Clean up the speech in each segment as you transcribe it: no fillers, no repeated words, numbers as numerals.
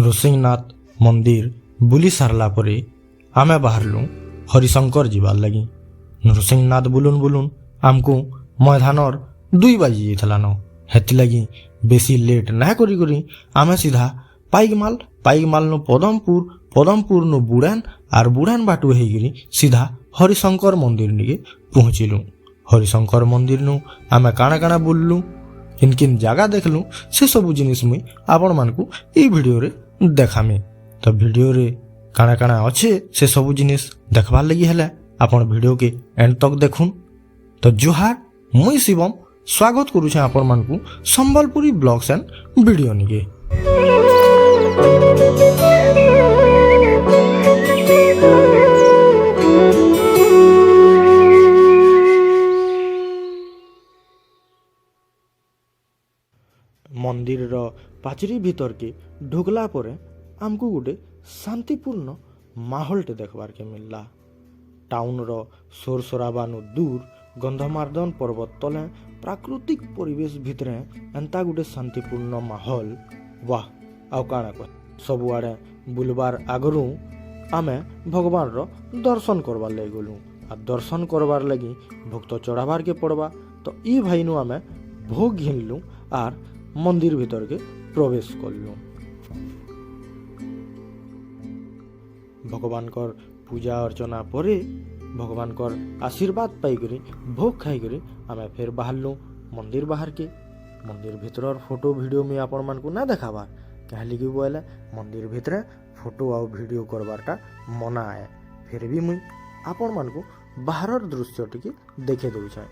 ନୃସିଂହନାଥ ମନ୍ଦିର ବୁଲି ସାରିଲା ପରେ ଆମେ ବାହାରଲୁ ହରିଶଙ୍କର ଯିବାର୍ ଲାଗି। ନୃସିଂହନାଥ ବୁଲୁନ୍ ବୁଲୁନ୍ ଆମକୁ ମଇଦାନର 2 ବାଜି ଯାଇଥିଲାନ। ହେଥିଲାଗି ବେଶୀ ଲେଟ୍ ନା କରି କରି ଆମେ ସିଧା ପାଇକମାଲ, ପାଇକମାଲନୁ ପଦମପୁର, ପଦମପୁରନୁ ବୁଡ଼ାନ ଆର୍ ବୁଡ଼ାନ ବାଟୁ ହେଇକିରି ସିଧା ହରିଶଙ୍କର ମନ୍ଦିର ନିକେ ପହଞ୍ଚିଲୁ। ହରିଶଙ୍କର ମନ୍ଦିରନୁ ଆମେ କାଣା କାଣା ବୁଲଲୁ, କିନ୍ କିନ୍ ଜାଗା ଦେଖିଲୁ, ସେ ସବୁ ଜିନିଷ ମୁଇଁ ଆପଣମାନଙ୍କୁ ଏଇ ଭିଡ଼ିଓରେ ଦେખાମି। ତ ଭିଡ଼ିଓରେ କାଣା କାଣା ଅଛେ, ସେ ସବୁ ଜିନିଷ ଦେଖବାର୍ ଲାଗି ହେଲେ ଆପଣ ଭିଡ଼ିଓକେ ଏଣ୍ଡ ତକ୍ ଦେଖୁନ୍। ତ ଜୁହାର, ମୁଇଁ ଶିବମ ସ୍ୱାଗତ କରୁଛେ ଆପଣମାନଙ୍କୁ ସମ୍ବଲପୁରୀ ବ୍ଲଗ୍ସ ଆଣ୍ଡ ଭିଡ଼ିଓ ନିକେ। ମନ୍ଦିରର ପାଚେରୀ ଭିତରକେ ଢୁକଲା ପରେ ଆମକୁ ଗୋଟେ ଶାନ୍ତିପୂର୍ଣ୍ଣ ମାହୋଲଟେ ଦେଖବାର୍କେ ମିଲଲା। ଟାଉନର ସୋର ସରାବାନୁ ଦୂର ଗନ୍ଧମାର୍ଦନ ପର୍ବତ ତଲେ ପ୍ରାକୃତିକ ପରିବେଶ ଭିତରେ ଏନ୍ତା ଗୋଟେ ଶାନ୍ତିପୂର୍ଣ୍ଣ ମାହୋଲ, ବାহ, ଆଉ କାଣା କହ। ସବୁଆଡ଼େ ବୁଲବାର ଆଗରୁ ଆମେ ଭଗବାନର ଦର୍ଶନ କରବାର୍ ଲାଗି ଗଲୁ। ଆର୍ ଦର୍ଶନ କରବାର୍ ଲାଗି ଭୋଗ ତ ଚଢ଼ାବାର୍କେ ପଡ଼ବା। ତ ଇ ଭାଇନୁ ଆମେ ଭୋଗ ଘିନଲୁ ଆର୍ ମନ୍ଦିର ଭିତରକେ ପ୍ରବେଶ କଲୁ। ଭଗବାନଙ୍କର ପୂଜା ଅର୍ଚ୍ଚନା ପରେ ଭଗବାନଙ୍କର ଆଶୀର୍ବାଦ ପାଇକରି, ଭୋଗ ଖାଇକରି ଆମେ ଫେର୍ ବାହାରଲୁ ମନ୍ଦିର ବାହାରକେ। ମନ୍ଦିର ଭିତରର ଫଟୋ ଭିଡ଼ିଓ ମୁଇଁ ଆପଣମାନଙ୍କୁ ନା ଦେଖାବାର୍, କାହିଁକି ବୋଇଲେ ମନ୍ଦିର ଭିତରେ ଫଟୋ ଆଉ ଭିଡ଼ିଓ କରବାରଟା ମନା ଆଏ। ଫିର୍ ବି ମୁଇଁ ଆପଣମାନଙ୍କୁ ବାହାରର ଦୃଶ୍ୟ ଟିକେ ଦେଖେଇ ଦଉଛେଁ।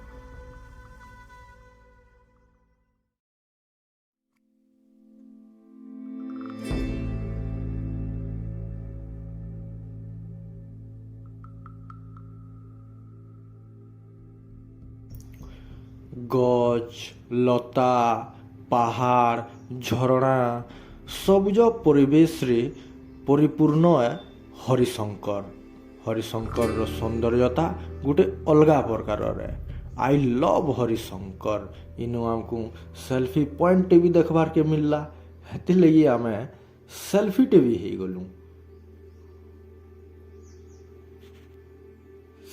ଗଛ ଲତା, ପାହାଡ଼, ଝରଣା, ସବୁଜ ପରିବେଶରେ ପରିପୂର୍ଣ୍ଣ ଏ ହରିଶଙ୍କର। ହରିଶଙ୍କରର ସୌନ୍ଦର୍ଯ୍ୟତା ଗୋଟେ ଅଲଗା ପ୍ରକାରର। I love Harishankar. ଇନୁ ଆମକୁ ସେଲ୍ଫି ପଏଣ୍ଟଟେ ବି ଦେଖବାର୍କେ ମିଲଲା, ହେଥିର୍ଲାଗି ଆମେ ସେଲ୍ଫିଟେ ବି ହେଇଗଲୁ।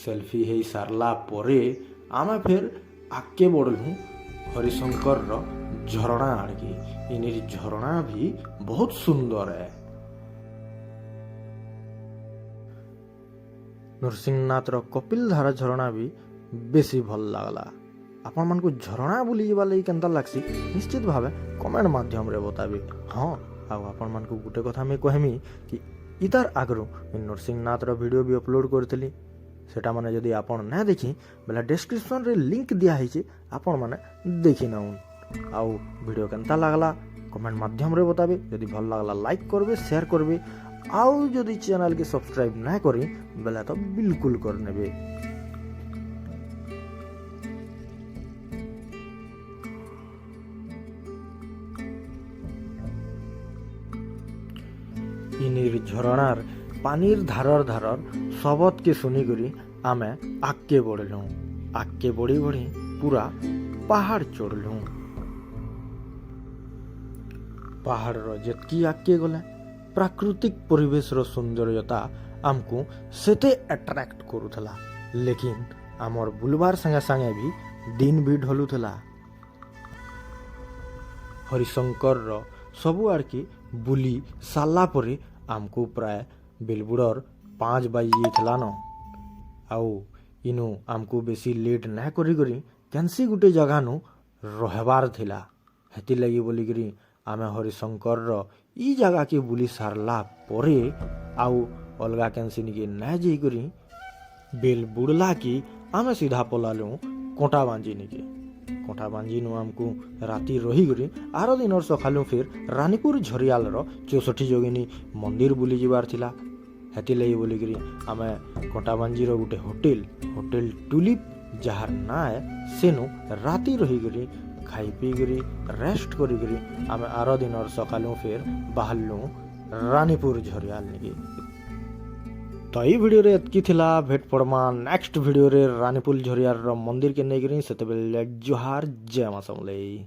ସେଲ୍ଫି ହେଇ ସାରିଲା ପରେ ଆମେ ଫେର୍ ଆଗକେ ବଢ଼ଲୁ ହରିଶଙ୍କରର ଝରଣା ଆଡ଼କେ। ଇନିର ଝରଣା ବି ବହୁତ ସୁନ୍ଦର ହେ। ନୃସିଂହନାଥର କପିଲଧାରା ଝରଣା ବି ବେଶୀ ଭଲ ଲାଗଲା। ଆପଣମାନଙ୍କୁ ଝରଣା ବୁଲି ଯିବା ଲାଗି କେନ୍ତା ଲାଗ୍ସି, ନିଶ୍ଚିତ ଭାବେ କମେଣ୍ଟ ମାଧ୍ୟମରେ ବତାବେ। ହଁ, ଆଉ ଆପଣମାନଙ୍କୁ ଗୋଟେ କଥା ମୁଇଁ କହେମି କି ଇତାର ଆଗରୁ ମୁଇଁ ନୃସିଂହନାଥର ଭିଡ଼ିଓ ବି ଅପଲୋଡ଼ କରିଥିଲି। ସେଟା ମାନେ ଯଦି ଆପଣ ନା ଦେଖି ବେଲେ ଡେସ୍କ୍ରିପସନ୍ରେ ଲିଙ୍କ ଦିଆ ହେଇଛି, ଆପଣମାନେ ଦେଖି ନଉନ୍। ଆଉ ଭିଡ଼ିଓ କେନ୍ତା ଲାଗଲା କମେଣ୍ଟ ମାଧ୍ୟମରେ ବତାବେ। ଯଦି ଭଲ ଲାଗଲା, ଲାଇକ୍ କରିବେ, ସେୟାର କରିବେ। ଆଉ ଯଦି ଚ୍ୟାନେଲ୍କେ ସବସ୍କ୍ରାଇବ୍ ନା କରି ବେଲେ ତ ବିଲକୁଲ କରିନେବେ। ଇନିର ଝରଣାର ପାନିର ଧାରର ଧାରର ଶବଦକେ ଶୁନିକରି ଆମେ ଆଗକେ ବଢ଼ିଲୁ। ଆଗକେ ବଢ଼ି ବଢ଼ି ପୁରା ପାହାଡ଼ ଚଢ଼ଲୁ। ପାହାଡ଼ର ଯେତ୍କି ଆଗକେ ଗଲେ, ପ୍ରାକୃତିକ ପରିବେଶର ସୌନ୍ଦର୍ଯ୍ୟତା ଆମକୁ ସେତେ ଆଟ୍ରାକ୍ଟ କରୁଥିଲା। ଲେକିନ୍ ଆମର୍ ବୁଲବାର ସାଙ୍ଗେ ସାଙ୍ଗେ ବି ଦିନ ବି ଢଲୁଥିଲା। ହରିଶଙ୍କରର ସବୁ ଆଡ଼କେ ବୁଲି ସାରିଲା ପରେ ଆମକୁ ପ୍ରାୟ ବେଲବୁଡ଼ର 5 ବାଜି ଯାଇଥିଲାନ। ଆଉ ଇନୁ ଆମକୁ ବେଶୀ ଲେଟ୍ ନା କରି କରି କେନ୍ସି ଗୁଟେ ଜାଗାନୁ ରହେବାର୍ ଥିଲା। ହେଥିର୍ଲାଗି ବୋଲିକିରି ଆମେ ହରିଶଙ୍କରର ଇ ଜାଗାକେ ବୁଲି ସାରିଲା ପରେ ଆଉ ଅଲଗା କେନ୍ସି ନିକେ ନାଇଁ ଯାଇକରି ବେଲ୍ ବୁଡ଼ଲା କି ଆମେ ସିଧା ପଲାଲୁ କଣ୍ଟାବାଞ୍ଜି ନିକେ। କଣ୍ଟାବାଞ୍ଜିନୁ ଆମକୁ ରାତି ରହିକରି ଆର ଦିନର ସକାଳୁ ଫେର୍ ରାନୀପୁର ଝରିଆଲର 64 ଯୋଗିନୀ ମନ୍ଦିର ବୁଲି ଯିବାର ଥିଲା। ହେଥିର୍ଲାଗି ବୋଲିକିରି ଆମେ କଣ୍ଟାବାଞ୍ଜିର ଗୋଟେ ହୋଟେଲ, ହୋଟେଲ ଟୁଲିପ୍ ଯାହାର ନାଁ ଏ, ସେନୁ ରାତି ରହିକରି, ଖାଇ ପିଇକରି, ରେଷ୍ଟ କରିକରି ଆମେ ଆର ଦିନର ସକାଳୁ ଫେର୍ ବାହାରଲୁ ରାନୀପୁର ଝରିଆଲ ନିକେ। ତ ଏଇ ଭିଡ଼ିଓରେ ଏତ୍କି ଥିଲା। ଭେଟ ପଡ଼ମା ନେକ୍ସଟ ଭିଡ଼ିଓରେ ରାନୀପୁର ଝରିଆଲର ମନ୍ଦିରକେ ନେଇକରି। ସେତେବେଳେ ଜୁହାର, ଜୟ ମା ସମଲେଇ।